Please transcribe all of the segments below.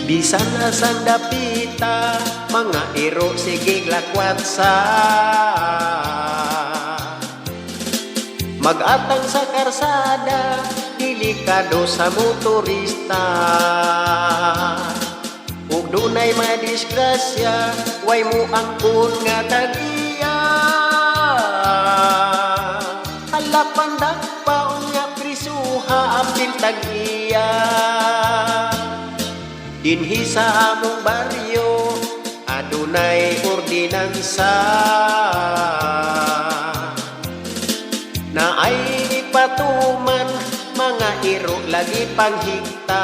Bisan asang dapita, mga iro sige lakwatsa. Mag-atang sa karsada, delikado sa motorista. Ug dunay madisgrasya, way mo angkon nga tag-iya. Hala, pandak pa, unya prisuha, apil tag-iya. Dinhi sa among baryo, adunay ordinansa na ay ipatuman, mga iro lagi panghigtan.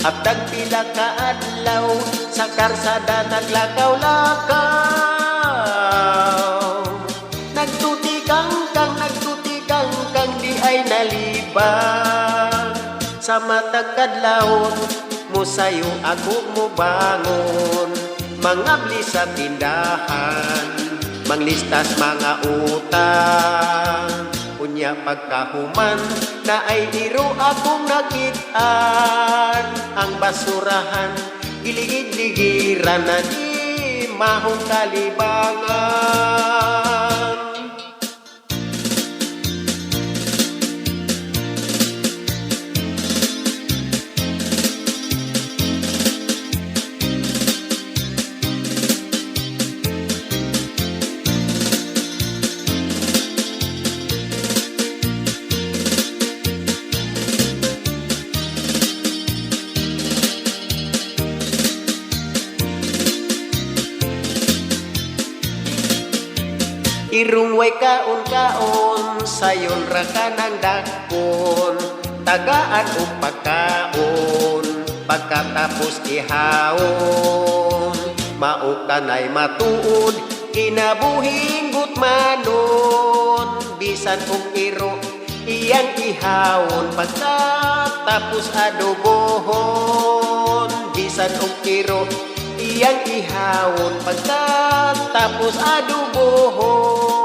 Aptag pila ka adlaw sa karsada naglakaw-lakaw, nagtutikang kang nagtutikang kang di ay nalibang. Sa matag kadlawon, musayo ako mobangon, mangabli sa tindahan, manglistas mga utang. Unya pagkahuman, naay iro akong nakit-an, ang basurahan giligid-ligiran na di mahong kalibangan. Irong way kaon-kaon, sayon ra ka nang dakpon, tagaan og pagkaon, pagkatapos ihawon. Mao kanay matuod, kinabuhing gutmanon, bisan og iro, iyang ihawon, pagkatapos adobohon. Bisan og iro, iyang ihawon, pagkatapos adobohon.